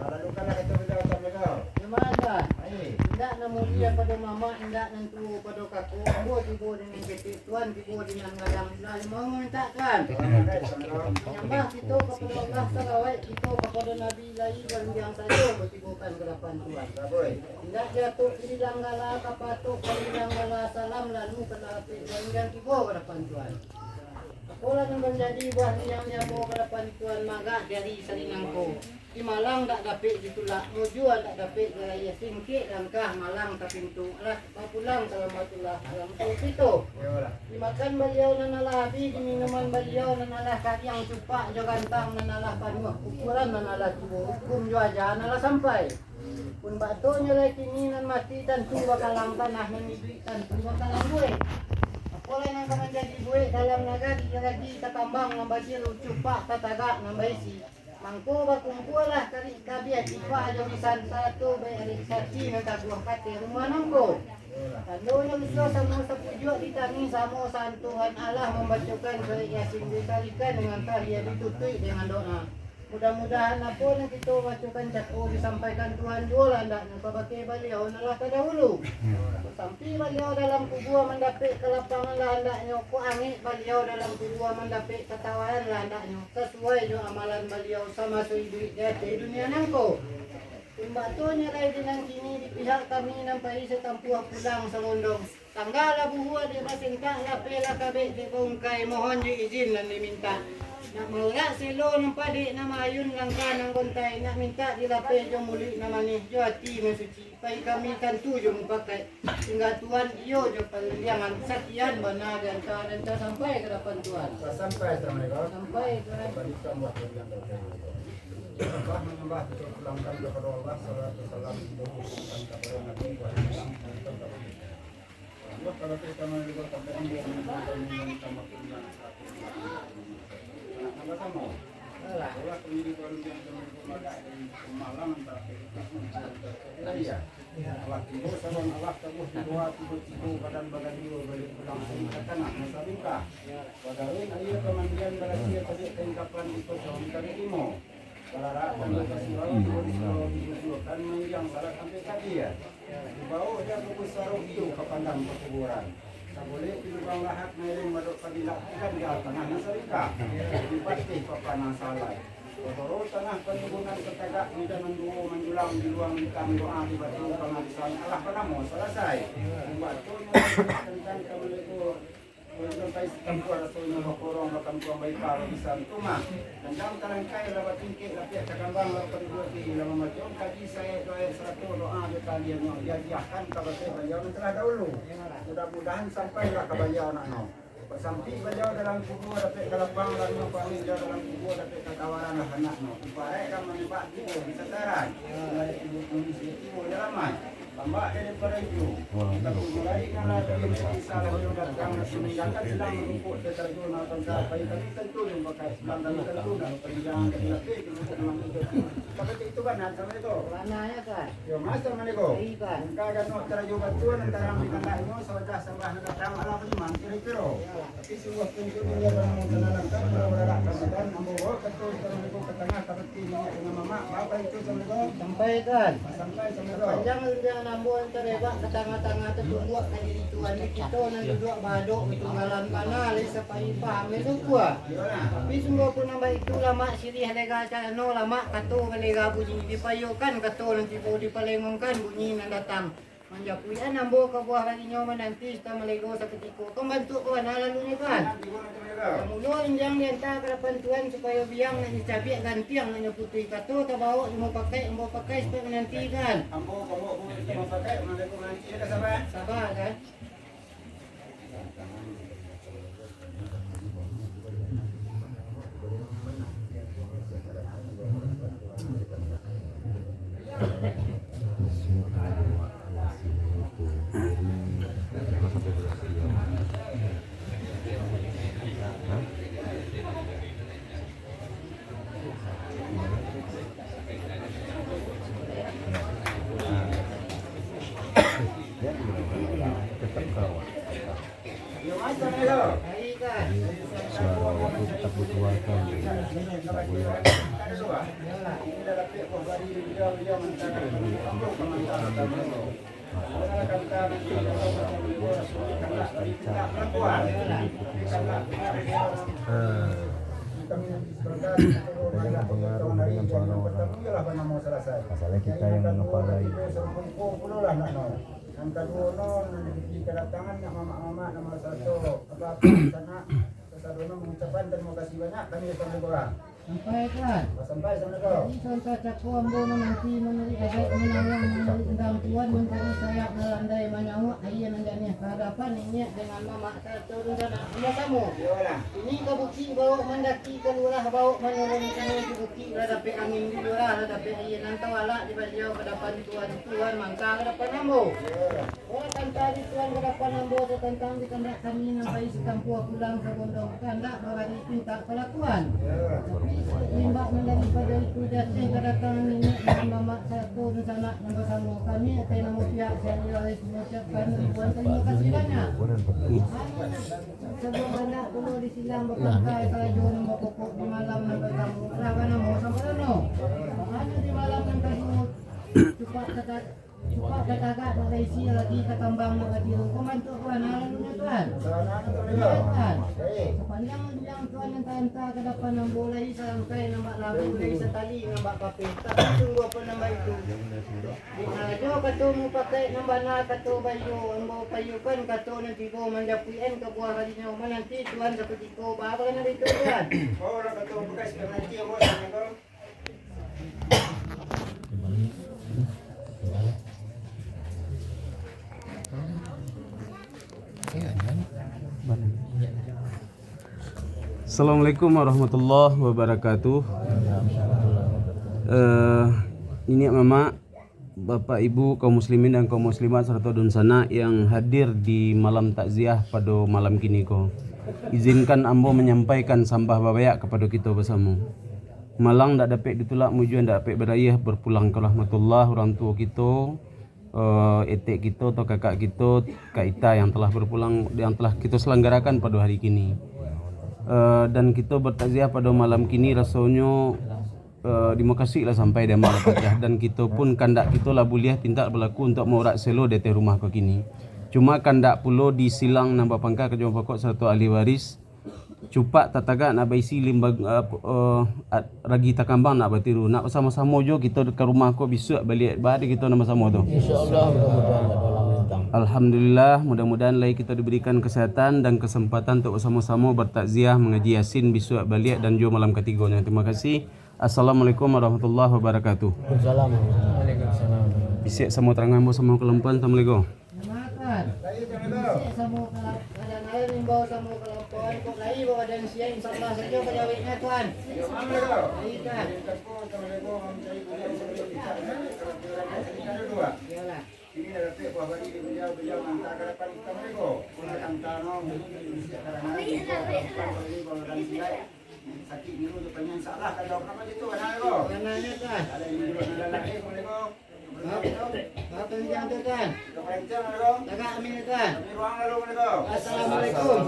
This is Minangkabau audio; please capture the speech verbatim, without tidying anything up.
Lalu kan ada tu beliau, Assalamualaikum. Jamaah, Tuan. Baik. Indak nan mulia pado mamak, indak nan tuo pado kako. Ambo tibo di nan ketek, Tuan tibo di nan gadang. Lah, mau mintak, Tuan. Tuan, ada, Assalamualaikum. Nyambah kito kapado Allah, salawat kito kapado Nabi, lai barandiang sajo batibokan ka dapan Tuan. Baik. Indak diatok di bilang gala, kapatok ka bilang gala, salam lalu ka lapek, barandiang tibo ka dapan Tuan. Apolah nan manjadi buah niang di ambo ka dapan Tuan, magak di ari sanin nangko. Di malang dak dapek ditulak, mujua dak dapek dilayia, singkek langkah malang tapintu, alah bapulang salamatullah, alam tu kito. Dimakan baliau nan alah abih, diminuman baliau nan alah kariang, cupak jo gantang nan alah panuah, ukuran nan alah tibo, hukum jo aja nan alah sampai. Pun bak tu nyo lai kini, nan mati tantu bakalang, tanah nan iduik tantu bakalang buek. Apolah nan ka manjadi buek dalam nagari, lagi takambang nan bajilu, cupak tatagak nan baisi. Mangko bakumpualah tarik kabiah, tipa jo bisan, sarato bairik sati nan taguah ka ateh rumah nangko. Tandonyo usuah samo sapujuak, ditangih samo saantuhan, alah mambacokan surek Yasin, ditarikan dengan tahiyat, ditutuik dengan doa. Mudah-mudahan apo nan kito bacokan cako disampaikan Tuhan juo lah andaknyo kabake baliau nan lah tadahulu. Sampai baliau dalam kubua mandapek kalapangan lah andaknyo, kok angek baliau dalam kubua mandapek katawaran lah andaknyo, sasuai jo amalan baliau samaso iduik di ateh dunia nangko. Pun bak tu nyo lai di nan kini, di pihak kami nan pai satampuah pulang salondong. Tangga lah buhua dek basentak, lapeh lah kabek dek baungkai, mohon jo izin nan dimintak. Nak maulak selo nan padek, nak maayun langkah nan gontai, nak mintak dilapeh jo muluik nan manih, jo ati nan suci, pai kami tantu jo mupakaik. Tingga Tuan iyo jo palindiangan, sakian bana di antaro nan sampai ka dapan Tuan. Sampai, Assalamualaikum. Sampai, Tuan. Balikan buah pilihan dari Allah. Sambah manyambah kito pulangkan kapado Allah, salawat jo salam kito pulangkan kapado Nabi Muhammad. Wah, kalau kita mau juga sampai ambo mengumpulkan yang sama pun yang satu. Nak tambah sama? Alah. Alah, kami di baru yang kami pun agak dari pemalang, tapi kita pun bisa. Iya. Allah tibo saban, Allah tabuah tibo, tibo-tibo badan bagadio, baliak pulang ka tanah nan sabingkah. Bagarun aia pamandian, barasia tabik kain kapan, iko sawan kami timo. Balarak dan basurau, tibo di surau, dibujuakan, manjang salat ampek ka dia. Dibaok dia ka pusaro iyo ka pandang pakuburan. Sabulek di lubang lahat, mairing madok pabilak, ikan di tangah nan salingkah. Dipatih papa nan salai. Batoro tangah panimbunan tatagak, meja nan duo manjulang, di luang bintang doa, di batu pangarisan, alah banamo salasai. Pambaconyo tantang ka malego, sampai satampuah rasonyo bakorong, bakampuang baipa, babisan tumah. Tandang talangkai lah batingkek, lapiak takambang lah paduduaki, lah mambaco kaji saek doa sarato doa jo talianyo, diagiahkan kabake baliau nan talah dahulu. Mudah-mudahan sampailah ka baliau nak no. Basampik baliau dalam kubua, dapek ka lapang, lalu nampak baliau dalam kubua, dapek ka tawaran lah anaknyo. Ibarat ka manembak tibo di sasaran, ibarat tibo pun di tibo dalaman. Tambak daripado itu, kita pun mulai ngalari dari salah yang datang, nak meninggalkan sedang menumpuk, terjun atau tak, paling kami tentu yang pakai, sedang kami tentu nak panjang, tapi lapik, menumpuk dalam itu. Tapi itu kan, Assalamualaikum. Mana ya, kan? Yo, Mas, Assalamualaikum. Baik, Pak. Mungkin ada nak terayu batuan antara di kandak ini, sawadah sambah nak datang, alah, beriman, kira-kira. Tapi sungguh tunjuk dia dalam mengkenalkan, kalau berada kamu dan ambo bawa betul, Assalamualaikum, ke tengah, seperti minyak dengan mamak, apa itu, Assalamualaikum? Sampai, kan? Sampai, Assalamualaikum. Panjang rinduan ambo antara ebak ke tengah-tengah, tertumbuak ka diri Tuhan, di kito nan duduk badok, di tunggalan bana, lai sapai paham, lai sukua. Tapi sungguh pun nan baitu, lamak siriah lega carano, lamak kato balega bunyi, dipayokan kato nan tibo, dipalengongkan bunyi nan datang. Manjapuikan ambo ka buah rarinyo, mananti sutan malego sakutiko, ka bantuak ka bana lalunyo, kan. Bamulo injang di anta ka dapan Tuhan, supayo biang nak nyo cabiak, gantiang nak nyo putuih, kato tabawok di mupakaik, ambo pakai supayo mananti, kan. Ambo bawa bunyi ka mupakaik, malego mananti, dah sabar. Sabar, kan. Suara awak tu tetap Dikeluarkan, tak boleh. Kita jangan pengaruh dengan suara orang. Masalah kita yang mengepalai. Nan kaduo no, nan diberi kadatangan nak mamak-mamak, nan sarato apak-apak sanak, kasadono mangucapan tarimo kasih banyak kami datang dari Golang. Sampai, Tuan. Sampai, Assalamualaikum. Jadi, Tuan, tak cako ambo mananti, manuruik adaik, manawang, manuruik undang Tuan, mancari sayap nan landai, manyauak aia nan janiah, ka hadapan niniak dengan mamak sarato dunsanak. Samo-samo. Iyolah. Ini ka bukik bawok mandaki, ka lurah bawok manurun, kini di bukik lah dapek angin, di lurah lah dapek aia, nan tawalak di Baliau ka hadapan Tuan, Tuan mangka ka hadapan ambo. Iyolah. Ora tantang di Tuan ka hadapan ambo, tatantang di kandak kami nan pai sakampuah pulang sabondong, kandak babari pintak kalakuan. Tapi, salimbak nan daripado itu, jatuah kadatangan niniak dengan mamak sarato dunsanak nan basamo kami, atas namo pihak si ahli waris mangucapkan ribuan tarimo kasih banyak. Sabuah kandak pulo di silang bapangka, karajo nan bapokok di malam nan partamo, lah banamo sampurno. Hanya di malam nan kaduo, cupak tata-, cupak tatagak nak baisi, ragi takambang nak batiru. Pambantu Tuan, alah dulu Tuan. Tuan, sapanjang bilang Tuan nan taanta ka hadapan ambo, lai sarangkai nan bak labu, lai satali nan bak kapeh. Tapi tunggu apo nan baitu. Dek karajo kato mupakaik nan bana kato baiyo, ambo paiyukan kato nan tibo manjapuik-an ka buah arinyo, mananti Tuan sakutiko, baa nan itu Tuan. Oh, lah kato mupakaik sudah mananti ambo, Assalamualaikum. Assalamualaikum warahmatullahi wabarakatuh. Eh, niniak mamak, bapak ibu, kaum muslimin dan kaum muslimat, sarato dunsanak yang hadir di malam takziah pado malam kini ko. Izinkan ambo manyampaikan sambah babayak kapado kito basamo. Malang ndak dapek ditulak, mujua ndak dapek barayah, barpulang ka rahmatullah urang tuo kito, eh, etek kito atau kakak kito, Kak Ita yang telah berpulang, yang telah kito selenggarakan pado hari kini. Eh, dan kito bertakziah pado malam kini, rasonyo, eh, dimukasuik lah sampai di amal Fatihah, dan kito pun kandak kito lah buliah pintak balaku untuak maurak selo di ateh rumah ko kini. Cuma kandak pulo di silang nan bapangka karajo pokok sarato ahli waris, cupak tatagak nak baisi, limbang, eh, eh, at-, ragi takambang nak batiru. Nak basamo-samo jo kito ka rumah ko bisuak baliak, baa dek kito nan basamo tu. Insyaallah, mudah-mudahan tak ada halangan. Alhamdulillah, mudah-mudahan lai kito diberikan kesehatan dan kesempatan untuk basamo-samo bertakziah, mangaji Yasin bisuak baliak dan juo malam katigonyo. Terima kasih. Assalamualaikum warahmatullahi wabarakatuh. Waalaikumsalam. Bisiak samo tarangan, ambo samo kalampuan. Assalamualaikum. Jamaah Tuan. Bisiak samo kala-, kadangaran, imbau samo kalampuan, kok lai babadan sia, insyaallah sajo ka jaweknyo Tuan. Lai Tuan. Iyolah. Ini dah dapek buah bagi di beliau, beliau mangka ka hadapan kita mereka. Pun dah kanta no, bisiak kadangaran, imbau kalampuan, kok lai babadan sia. Sakik ngilu tu panjang, insyaallah kalau nak macam tu, anak ko. Anak-anak Tuan. Ada yang duduk dalam lagi, boleh ko. Apa yang tu Tuan? Kita panjang, anak ko. Tagak amin Tuan. Kami ruang lalu, boleh ko. Assalamualaikum.